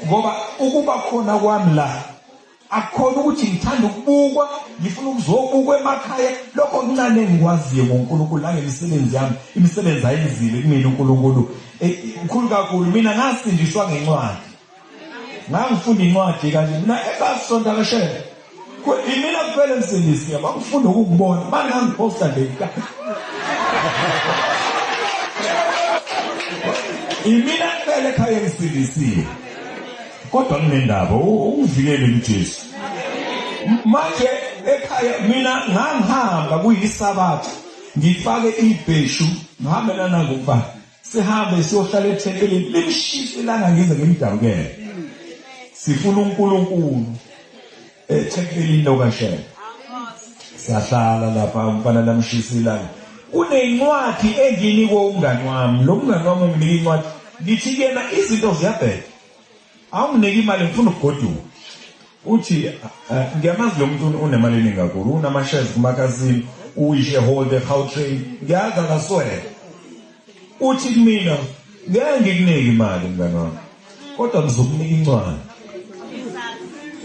Ngoba ukuba khona kwami la akukhona ukuthi ngithanda ukubukwa, ngifuna ukuzobukwa emakhaya. Lokho okuncane engikwaziyo ngoNkulunkulu nangemisebenzi yami, imisebenzi ayenzile kumina uNkulunkulu mkhulu kakhulu. Mina ngasindiswa ngencwadi. Ngangifunda incwadi kanje mina ebasonta kashele. Imina kuphela emsindisi abakufunda ukungibona bangangiphosta nje. Imina kuphela ekhaya emsindisiwe. Kodwa nginendaba ungivikele uJesu. Manje ekhaya mina ngangihamba kuyisabatha ngifake ibheshu ngihambe nanangokuba Sihambe siyohlala ethempelini limshise ilanga ngize ngimdabukele. Sifuna uNkulunkulu ethempelini lokashela. Siyahlala lapha umfana lamshisa ilanga. Kunencwadi enginikwe umngani wami. Lo mngani wami unginika incwadi. Ngithi kuyena izinto ziyabheda. Awunginike imali ngifuna ukugoduka. Uthi eh, ngiyamazi lo muntu unemali eningi kakhulu, unama-shares kumakasini, uyi-shareholder eGautrain, ngiyazi akaswele. Uthi kumina ngeke ngikunike imali mngani wami, kodwa ngizokunika incwadi.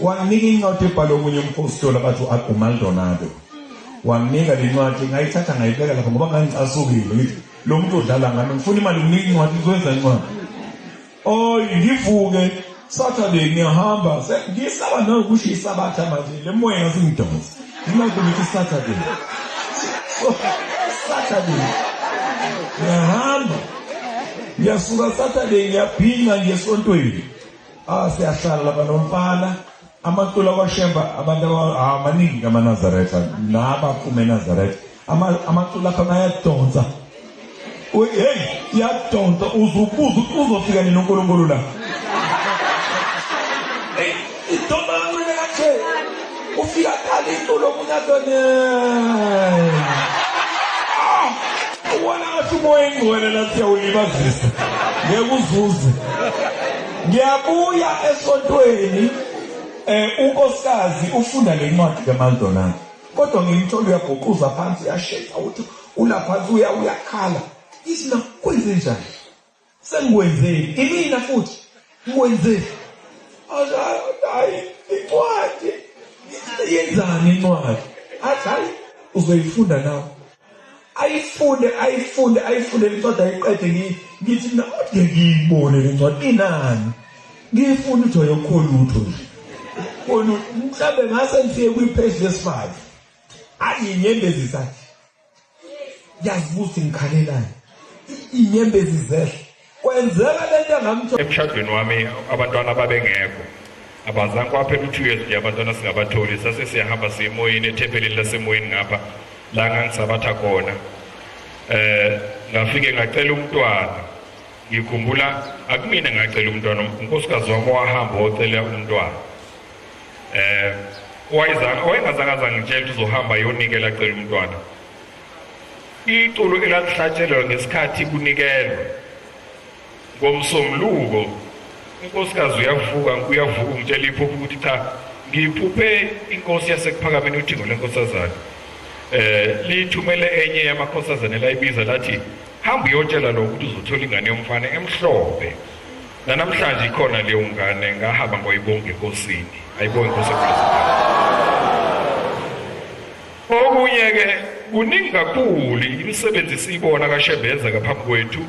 Wanginika incwadi ebhalwe omunye umphostoli abathi uMaldonado. Wanginika le ncwadi ngayithatha ngayibeka lapha ngoba ngangicasukile ngithi lo muntu udlala ngami ngifuna imali nginika incwadi ngizokwenza incwadi. Oy ngivuke Saturday ngiyahamba ngisaba nokusho isabatha manje le moya ngasingidonsa ngilokhu ngithi Saturday so Saturday ngiyahamba ngiyasuka Saturday ngiyabhinca ngiyesontweni ah siyahlala lapha nomfana amaculo akwaShemba abantu ah, maningi kamaNazaretha nabaphuma eNazaretha amaculo akho ayadonsa hey iyadonsa uzubuza ukuthi uzofika nini uNkulunkulu la idonsa kancane kanje ufika qala iculo omunye atone ah, ubona ngathi umoya engcwele la siyawulibazisa ngeke uzuze Ngiyabuya esontweni eh unkosikazi ufunda le ncwadi kaMaldonado. Kodwa ngimthola uyaguquza phansi uyashesha uthi ulaphansi uya uyakhala. Ithi na kwenze njani? Sengikwenzeni? Imina futhi ngikwenzeni? Hayi incwadi yenzani incwadi? Athi hayi uzoyifunda nawe. Ayifunde ayifunde ayifunde incwadi ayiqede ngithi mina ode ngiyibone le ncwadi inani ngiyifuna ukuthi ayokho lutho nje kona mhlawumbe ngase ngifike kwi-page lesi-five ayi inyembezi zakhe ngiyazibuza ukuthi ngikhalelani inyembezi zehle kwenzeka lento engamthola Emshadweni wami abantwana babengekho. Abazange kwaphela u-two years nje abantwana singabatholi. Sase siyahamba siye emoyeni ethempelini lasemoyeni ngapha la ngangisabatha khona. Eh ngafike ngacela umntwana. Ngikhumbula akumina ngacela umntwana, unkosikazi wami wahamba wocela umntwana. Eh wayezange wayengazange azangitshela ukuthi uzohamba ayonikela acela umntwana. Iculo elalihlatshelelwa ngesikhathi kunikelwa ngomsombuluko unkosikazi uyavuka uyavuka ungitshela iphupho ukuthi cha ngiphuphe inkosi yasekuphakameni uthingo lenkosazana eh lithumele enye yamakhosazane layibiza lathi hamba uyotshela lo ukuthi uzothola ingane yomfana emhlophe Nanamhlanje ikhona leyo ngane ngahamba ngoyibonga enkosini. Ayibonge inkosi Okunye ke kuningi kakhulu imisebenzi siyibona kaShembe ngaphambi kwethu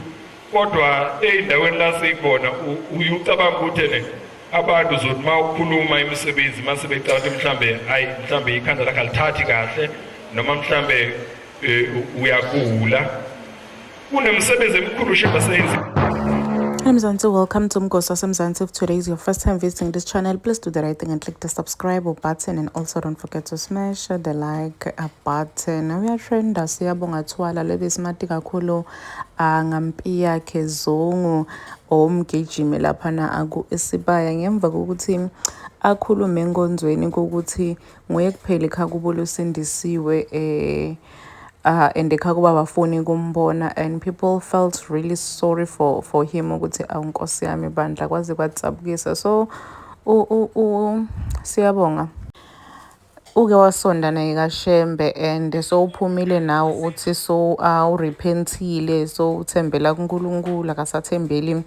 kodwa ey'ndaweni la siyikhona uye ucabanga ukuthi ene abantu uzothi uma ukhuluma imisebenzi uma sebecabanga ukuthi mhlambe hayi mhlambe ikhanda lakhe alithathi kahle noma mhlambe eh, uyagula Kunemsebenzi emikhulu Shembe aseyenzi. Hi Mzansi, welcome to Mgosi Wasemzansi. If today is your first time visiting this channel, please do the right thing and click the subscribe button and also don't forget to smash the like button. Uyatrenda Siyabonga Thwala lebesimati kakhulu ah, ngampi yakhe Zungu owumgijimi laphana aku Isibaya ngemva kokuthi akhulume enkonzweni kokuthi nguye kuphela ikhakubo losindisiwe eh and ekhaya abafuni kumbona and people felt really sorry for for him ukuthi awu nkosi yami bandla kwaze kwadzabukisa so u, u, siyabonga uke wasonda naye kaShembe and so uphumile nawe uthi so awurepentile so uthembela kuNkulunkulu akasathembeli.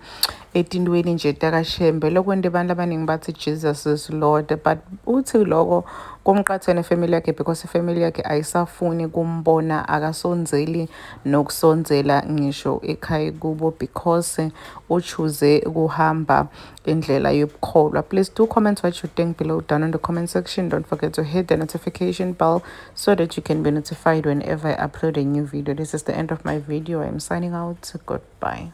Etintweni nje takaShembe lokwente abantu abaningi bathi Jesus is Lord, but uthi loko kumqathe nefamily yakhe because ifamily yakhe ayisafuni kumbona, akasondzeli nokusondzela ngisho ekhaya kubo because uchoose kuhamba indlela yobukholwa. Please do comment what you think below down in the comment section. Don't forget to hit the notification bell so that you can be notified whenever I upload a new video. This is the end of my video. I'm signing out. Goodbye.